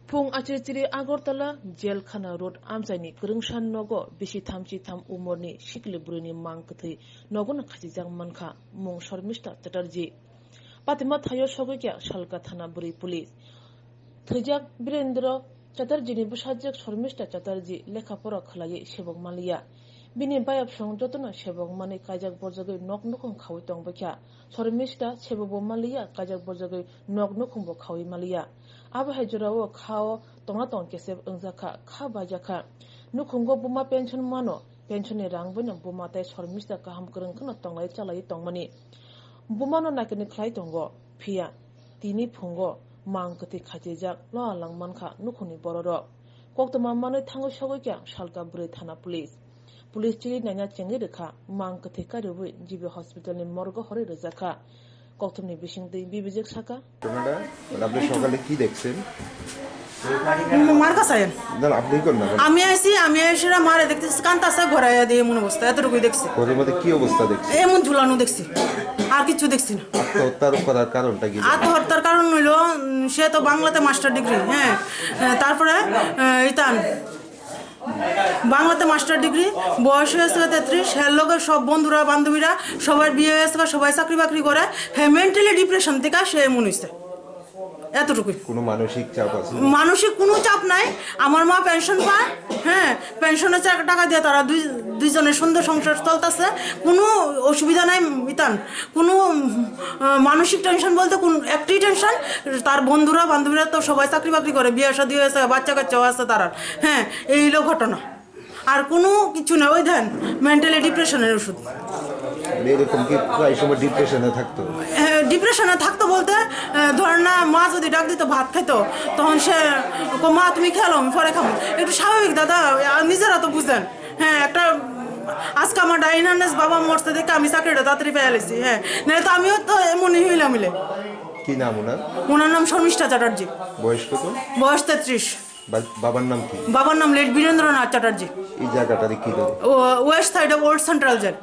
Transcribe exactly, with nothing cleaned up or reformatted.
Phung achirchiri Agartala Jelkhana Road amchaini kwrwngsa nogo bisi thamchi tham umorni sikli bwrwini mang kwthwi nogono khachijak mankha mung Shormista Chatterjee. Patima thaio sogwi kha Salka thana bwrwi police. Thwijak Birendra Chatterjeeni bwsajwk Shormista Chatterjee lekha pora khwlaiwi sebok manliya. Bini bayapsong jotono sebok manwi kaijak borjogwi nok nukhung khaui tongbaikha. Shormista sebokbo manliya, kaijak borjogwi nok nukhungbo khaui manliya. Abo hai jorao khao tongna tong kesep wngjakha, kha baijakha. Nukhungo buma pension mano, pensionni rang boino buma tei Shormista kaham kwrwng kheno tonglai chalaiwi tongmani. Bumano naikani khlai tongo, phiya tini phungo mang kwthwi khachijak loa lang mankha nukhungni bororok. Koktwma manwi thangwi sogwi kha Salka bwrwi thana police. Police chiri naina chengwi rwkha, mang kwthwi kariui G B hospitalni morgo horwi rwjakha. Kokthumni bisingtwi Bibijek saka. ঘটনাটা, মানে, আপনি সকালে কি দেখছেন? মার কাছে আইন। না, না, আপনি কোন না, কোন? আমি আইছি, আমি এসে মারে দেখতেছি, কান্তাছে ঘরে দিয়ে এমন অবস্থা, এতটুকুই দেখছি। ঘরের মধ্যে কি অবস্থা দেখছেন? এমন ঝুলানো দেখছি, আর কিছু দেখছি না। আত্মহত্যার করার কারণটা কি? আত্মহত্যার কারণ হইলো, উম, সে তো বাংলাতে মাস্টার ডিগ্রি, হ্যাঁ, আহ, তারপরে, আহ, ইতান, বাংলাতে মাস্টার ডিগ্রি, বয়স হয়েছে তেত্রিশ, হ্যার লগে সব বন্ধুরা বান্ধবীরা সবার বিয়ে হয়েছে, সবাই চাকরি বাকরি করে, হ্যাঁ, মেন্টালি ডিপ্রেশন থেকে সে এমন হইছে। এতটুকুই। কোনো মানসিক চাপ আছে? মানসিক কোনো চাপ নাই। আমার মা পেনশন পায়, হ্যাঁ, পেনশনের চা-, টাকা দিয়ে তারা দুই, দুইজনের সুন্দর সংসার চলতেছে, কোনো অসুবিধা নাই। ইতান কোনো, উম, আহ, মানসিক টেনশন বলতে কোন একটি টেনশন, তার বন্ধুরা বান্ধবীরা তো সবাই চাকরি বাকরি করে, বিয়ে শাদী হয়েছে, বাচ্চা কাচ্চাও আছে তার। হ্যাঁ, এই হলো ঘটনা। আর কোনো কিছু না, ওই দেন মেন্টালি ডিপ্রেশনের ওষুধ। মানে, এরকম কি প্রায় সময় ডিপ্রেশনে থাকতো? হ্যাঁ, ডিপ্রেশনে থাকতো বলতে, আহ, ধরেন না, মা যদি ডাক দিত ভাত খাইতো, তখন সে কো, "মা, তুমি খেলো, আমি পরে খাবো।" একটু স্বাভাবিক দাদা, আহ, নিজেরা তো বুঝেন। হ্যাঁ, একটা, আজকে আমার ডাইনানেস বাবা মরতে দেখে আমি চাকরিটা তাড়াতাড়ি পেয়ে গেছি। হ্যাঁ, নাহলে তো আমিও তো এমনই হইলাম মিলে। কি নাম ওনার? ওনার নাম শর্মিষ্ঠা চ্যাটার্জি। বয়স কত? বয়স তেত্রিশ। বা-, বাবার নাম কি? বাবার নাম লেট বীরেন্দ্রনাথ চ্যাটার্জি। এই জায়গাটারে কি ধরে? ও, west side of old central jail.